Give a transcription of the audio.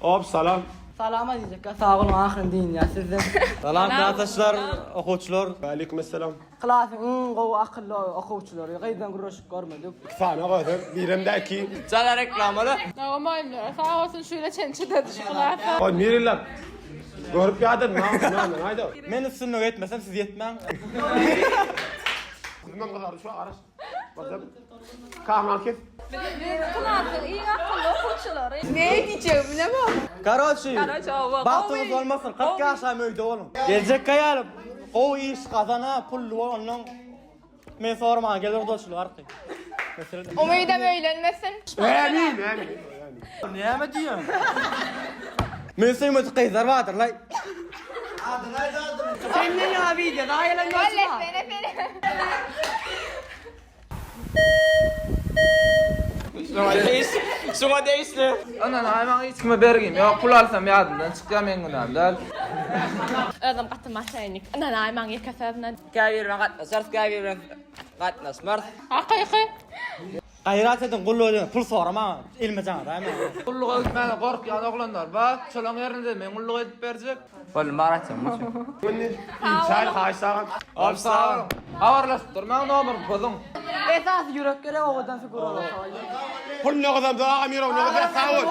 Op salam. Salama diýjekkä sag boluň ahyryn diýinýär sizden. Salam klasdaşlar, okuwçylar. Waleýkim essalam. Klasyň iň gowy akylly okuwçylary. Gyzdan gürleşip görmedik. Iki sany goýsam, birem de iki. Çala reklamaly. Nawa mugallymlara sag bolsun şu ýyla çenli çydady şu klasa. Goý Miriller. Görüp ýadadym, name aýda. Men üstünlige ýetmesem siz ýetmäň. Kızından gyzardy şu garaş. Bakalım. Kahraman kes. Biz klasyň iň akylly okuwçylary. Ne diýjegimi bilemok. Karoçi, Karoçi, owa, bagtyňyz gowy. bolmasyn, 40 ýaşam öýde boluň. Geljek aýal gowy iş gazana, pully bol, ondan men sorman gelir gudaçylyk arky. Mesele. Umydam öýlenmesin. Ämin, ämin. Näme diýýäň? Men söýmedik gyzlar bardyr laý. Senden ýa wideo daha gelen ýokmy? Sene sene. Şuňa degişli. Ondan aýmaň hiç kime bergim ýok. Pul alsam ýadymdan çykýar meň günäm däl. Özüm gaty maşennik. Ynanaýmaň ýeke sözüne. Käbirine gatnaşarys, käbirine gatnaşmarys. Hakyky. Gaýrat ediň gulluk ediň pul soramaň elime jaňa daýmaň. Gulluga gitmäne gorkýan oglanlar bar. Şolaň ýerine men gulluk edip berjek. Boldy maňa aýtsaň muçu. Çaý haýyş agam. Hop sag boluň. Habarlaşyp durmaň nomerymy pozuň. Esasy ýürek gerek owadan figura bolsa. Pul ne gazandy agam ýüregine gazan sag bol.